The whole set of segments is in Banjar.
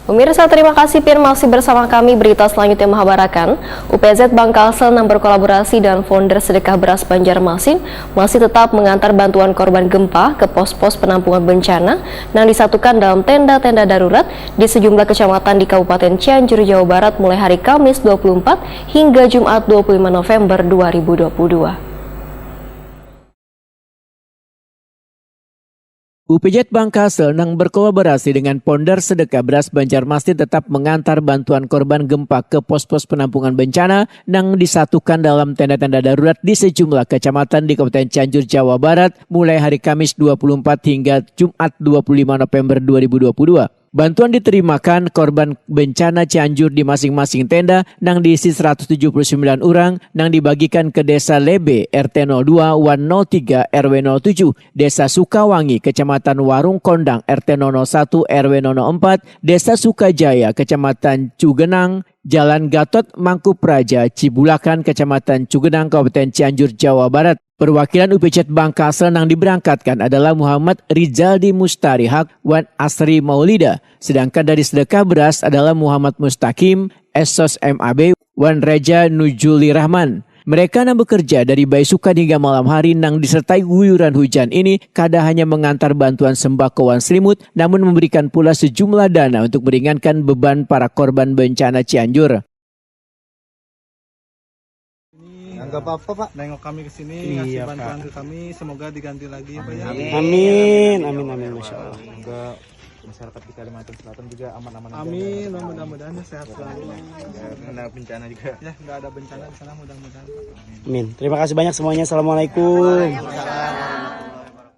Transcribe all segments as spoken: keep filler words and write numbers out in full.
Pemirsa, terima kasih pian masih bersama kami. Berita selanjutnya mahabarakan, U P Z Bangkalsel nang berkolaborasi dengan founder Sedekah Beras Banjarmasin masih tetap mengantar bantuan korban gempa ke pos-pos penampungan bencana nang disatukan dalam tenda-tenda darurat di sejumlah kecamatan di Kabupaten Cianjur, Jawa Barat mulai hari Kamis dua puluh empat hingga Jumat dua puluh lima November dua ribu dua puluh dua. U P Z Bangkasel nang berkolaborasi dengan Ponder Sedekah Beras Banjarmasin tetap mengantar bantuan korban gempa ke pos-pos penampungan bencana nang disatukan dalam tenda-tenda darurat di sejumlah kecamatan di Kabupaten Cianjur, Jawa Barat, mulai hari Kamis dua puluh empat hingga Jumat dua puluh lima November dua ribu dua puluh dua. Bantuan diterimakan korban bencana Cianjur di masing-masing tenda nang diisi seratus tujuh puluh sembilan urang nang dibagikan ke Desa Lebe, R T nol dua wan nol tiga, R W nol tujuh, Desa Sukawangi, Kecamatan Warung Kondang, R T nol nol satu, R W nol nol empat, Desa Sukajaya, Kecamatan Cugenang, Jalan Gatot Mangkupraja, Cibulakan, Kecamatan Cugenang, Kabupaten Cianjur, Jawa Barat. Perwakilan U P Z Bangkasel nang diberangkatkan adalah Muhammad Rizaldi Mustarihak wan Asri Maulida, sedangkan dari Sedekah Beras adalah Muhammad Mustaqim, Esos M A B, wan Reja Nujuli Rahman. Mereka nang bekerja dari baisukan hingga malam hari nang disertai guyuran hujan ini kada hanya mengantar bantuan sembako wan selimut, namun memberikan pula sejumlah dana untuk meringankan beban para korban bencana Cianjur. Enggak apa-apa, Pak. Nengok kami ke sini, ngasih bantuan ke kami, semoga diganti lagi, Pak, ya. Amin, amin, amin, masya Allah. Semoga masyarakat di Kalimantan Selatan juga aman-aman aja. Amin, mudah-mudahan ya sehat selalu. Enggak kena bencana juga. Ya, enggak ada bencana di sana, mudah-mudahan, Pak. Amin. Terima kasih banyak semuanya. Assalamualaikum.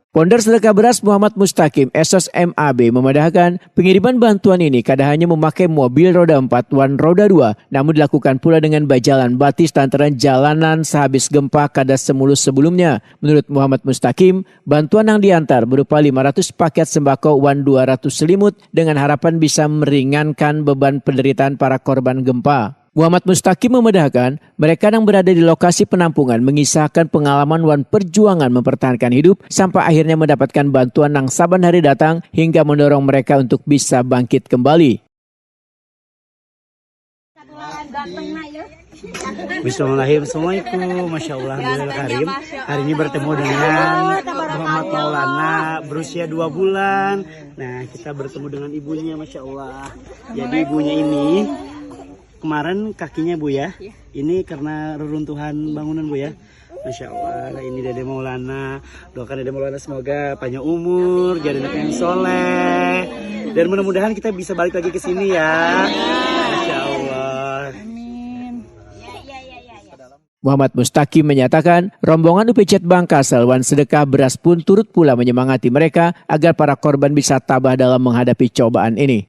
Ponder Sedekah Beras Muhammad Mustaqim, Esos M A B, memadahkan pengiriman bantuan ini kada hanya memakai mobil roda empat wan roda dua, namun dilakukan pula dengan bajalan batis lantaran jalanan sehabis gempa kada semulus sebelumnya. Menurut Muhammad Mustaqim, bantuan yang diantar berupa lima ratus paket sembako wan dua ratus selimut dengan harapan bisa meringankan beban penderitaan para korban gempa. Muhammad Mustaqim memedahkan, mereka yang berada di lokasi penampungan mengisahkan pengalaman wan perjuangan mempertahankan hidup sampai akhirnya mendapatkan bantuan nang saban hari datang hingga mendorong mereka untuk bisa bangkit kembali. Bismillahirrahmanirrahim. Assalamualaikum. Masya Allah, Alhamdulillah Karim. Hari ini bertemu dengan Muhammad Maulana berusia dua bulan. Nah, kita bertemu dengan ibunya, Masya Allah. Jadi ibunya ini kemarin kakinya, Bu, ya. Ini karena reruntuhan bangunan, Bu, ya. Masya Allah, ini Dede Maulana. Doakan Dede Maulana semoga panjang umur, jadi anak yang soleh. Dan mudah-mudahan kita bisa balik lagi ke sini ya. Masya Allah. Muhammad Mustaqim menyatakan, rombongan U P Z Bangkasel wan Sedekah Beras pun turut pula menyemangati mereka agar para korban bisa tabah dalam menghadapi cobaan ini.